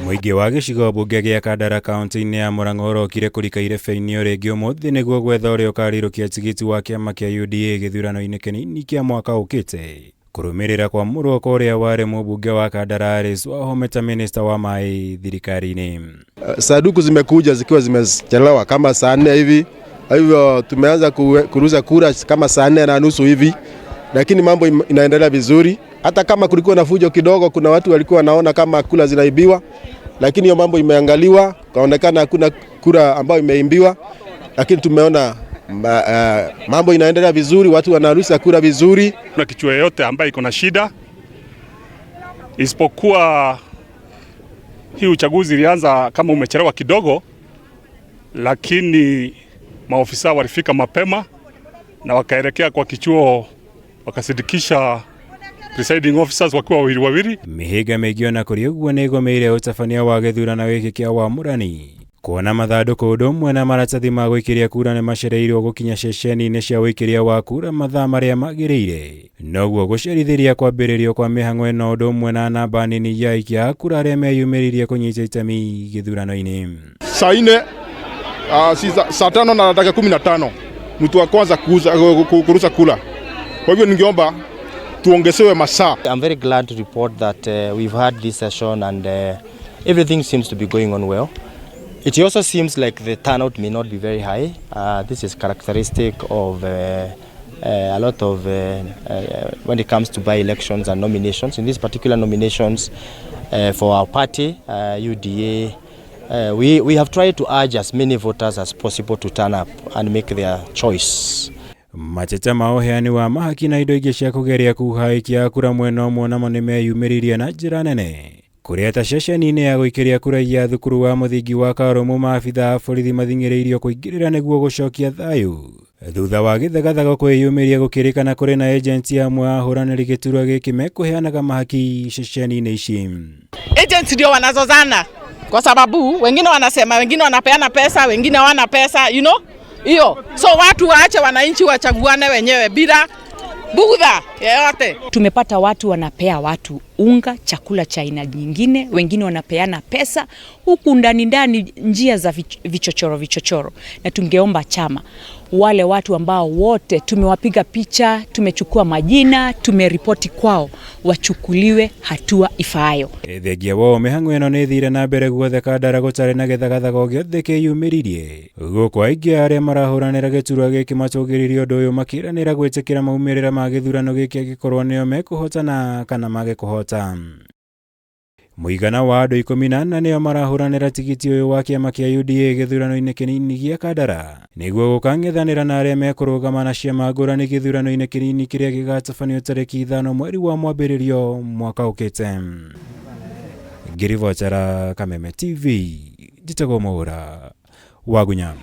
Mũingĩ wa gĩcigo mbunge gĩa Kandara kaunti-inĩ ya Murang'a ũrokire kũrika irebe-inĩ o rĩngĩ ũmũthĩ nĩguo gwetha ũrĩa ũkarirũkia tigiti wa kĩama kĩa UDA gĩthurano-inĩ kĩnini kĩa mwaka ũkĩte. Kũrũmĩrĩra kwamũrwo kwa ũrĩa warĩ mũmbunge wa Kandara Alice Wahome ta minista wa maĩ thirikari-inĩ. Sanduku zimekuja zikiwa zimechelewa kama saa 4 hivi, hivyo tumeanza kuruza kura kama saa 4:30 hivi, lakini mambo inaendelea vizuri. Hata kama kulikuwa na fujo kidogo, kuna watu walikuwa wanaona kama kura zinaibiwa, lakini hiyo mambo imeangaliwa, kaonekana hakuna kura ambayo imeimbiwa, lakini tumeona mambo inaendelea vizuri, watu wanarusha kura vizuri. Kuna kichwa yote ambayo iko na shida, isipokuwa hii uchaguzi ilianza kama umechelewa kidogo, lakini maofisa walifika mapema na wakaelekea kwa kichuo wakasidikisha presiding officers wakiwa wawili wawili. Mĩhĩnga mĩingĩ ona kũrĩ ũguo nĩ ĩgũmĩire ũtabania wa gĩthurano gĩkĩ kĩa wamũrani kuona mathandũkũ ũndũ ũmwe na maratathi ma gũikĩria kura nĩ macereirwo gũkinya ceceni-inĩ cia ũikĩria wa kura mathaa marĩa magĩrĩire, noguo gũcerithĩria kwambĩrĩrio kwa mĩhang'o ĩno ũndũ ũmwe na namba nini ya aikia a kura arĩa meyumĩririe kũnyita itemi gĩthurano-inĩ. Saa 4, saa 5:15 mtu wa kwanza kurusa kura. Kwa hivyo ningeomba tuongezewe masaa. I'm very glad to report that we've had this session and everything seems to be going on well. It also seems like the turnout may not be very high. This is characteristic of a lot of when it comes to by-elections and nominations. In these particular nominations for our party, UDA, we have tried to urge as many voters as possible to turn up and make their choice. Mateta ma ũheani wa mahaki na indo ingĩ cia kũgeria kuha aikia a kura mwena ũmwe namo nĩmeyumĩririe na njĩra nene kũrĩa ta ceceni-inĩ ya gũikĩria kura ya thukuru wa mũthingi wa Karumu maabitha a borithi mathing'ĩrĩirio kũingĩrĩra nĩguo gũcokia thayũ thutha wa gĩthegathago kwĩyumĩria gũkĩrĩkana kũrĩ na ejenti amwe a ahũranĩri gĩturwa gĩkĩ mekũheanaga mahaki ceceni-inĩ ici. Agents ndio wanazozana kwa sababu wengine wanasema wengine wanapeana pesa, wengine hawana pesa, you know hiyo. So watu waache wananchi wachaguane wenyewe bila bugudha yeyote. Tumepata watu wanapea watu unga, chakula cha aina nyingine, wengine wanapeana pesa huku ndani ndani, njia za vichochoro vichochoro. Na tungeomba chama, wale watu ambao wote tumewapiga picha, tumechukua majina, tumeripoti kwao, wachukuliwe hatua ifaayo. Thengia wao mĩhang'o ĩno nĩ ĩthire na mbere guothe Kandara gũtarĩ na gĩthagathago gĩothe kĩyumĩririe gũkũ aingĩ arĩa marahũranĩra gĩturwa gĩkĩ matũgĩrĩrie ũndũ ũyũ makĩranĩra gwĩtĩkĩra maumĩrĩra ma gĩthurano gĩkĩ angĩkorwo nĩo mekũhotana kana mage kũhota. Mũigana wa andũ 14 nĩo marahũranĩra tigiti ũyũ wa kĩama kĩa UDA gĩthurano-inĩ kĩnini gĩa Kandara nĩguo gũkang'ethanĩra na arĩa mekũrũgama na ciama ngũrani gĩthurano-inĩ kĩnini kĩrĩa gĩgatabanio tarĩki 5 mweri wa mwambĩrĩrio mwaka ũkĩte. Ngĩribotera Kameme TV, njĩtagwo Mwaũra wa Gunya.